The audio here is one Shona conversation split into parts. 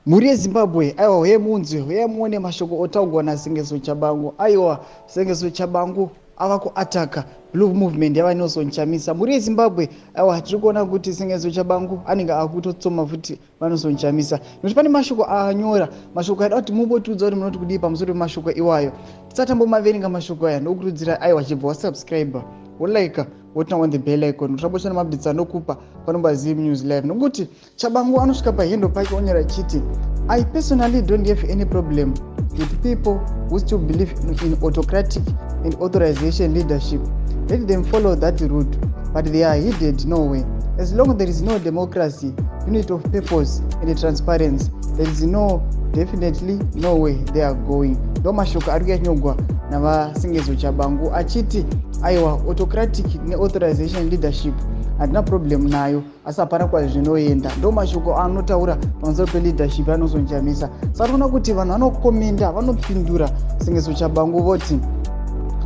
Mhuri yeZimbabwe, aiwa, huyai munzwe, huyai muone mashoko otaurwa naSengezo Tshabangu. Aiwa, Sengezo Tshabangu ava kuataka Blue Movement yavaNelson Chamisa. Mhuri yeZimbabwe, aiwa, tiri kuona kuti Sengezo Tshabangu anenge akutotsoma futi vaNelson Chamisa, nekuti pane mashoko aanyora, mashoko aida kuti mumbotiudza kuti munoti kudii pamusoro pemashoko iwayo. Tisati tambomaverenga mashoko aya, ndokurudzira, aiwa, chibva wasubscribe, wolike, woturn on the bell icon, uchaboshana maupdates anokupa panomba Zim News Live. Nokuti Tshabangu anosvika pahandle pake onyora achiti, "I personally don't have any problem with people who still believe in autocratic and authorization leadership. Let them follow that route, but they are headed nowhere. As long there is no democracy, unity of purpose and transparency, there is no definitely no way they are going." Ndo mashoko ari kuyanyorwa navaSengezo Tshabangu achiti, aiwa, autocratic neauthorization leadership handina problem nayo, asi hapana kwazvinoenda. Ndo mashoko anotaura pamusoro peleadership yaNelson Chamisa. Saka tinoona kuti vanhu vanokomenda, vanopindura Sengezo Tshabangu voti,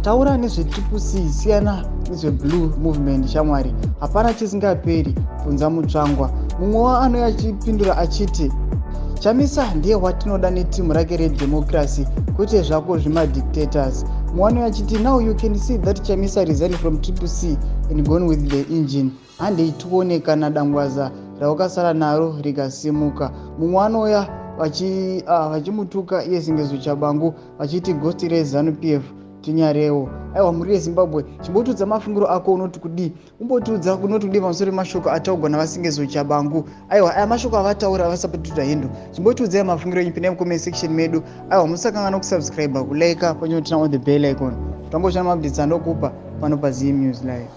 "Taura nezveTriple C, siyana nezveBlue Movement shamwari, hapana chisingaperi, bvunza Mutsvangwa." Mumwe waanouya achipindura achiti, "Chamisa ndiye watinoda netimu rake redemocracy, kwete zvako zvemadictators." Mumwe anouya achiti, "Now you can see that Chamisa resigned from Triple C and gone with the engine. Handei tione kana dangwaza rawakasara naro rikasimuka." Mumwe anouya vachimutuka iye Sengezo Tshabangu vachiti, "Ghost reZANU PF, tinyarewo." Aiwa, mhuri yeZimbabwe, chimbotudza mafungiro ako, unoti kudii? Umbotiudza unoti kudii pamusoro pemashoko ataurwa navaSengezo Tshabangu. Aiwa, aya mashoko avataura vasapatuta hendo. Chimbotiudzai mafungiro enyu, pindai mucomment section medu. Aiwa, musakanganwa kusubscribe, kulike, panyotuna on the bell icon, tangoshana maupdates andokupa pano paZim News Live.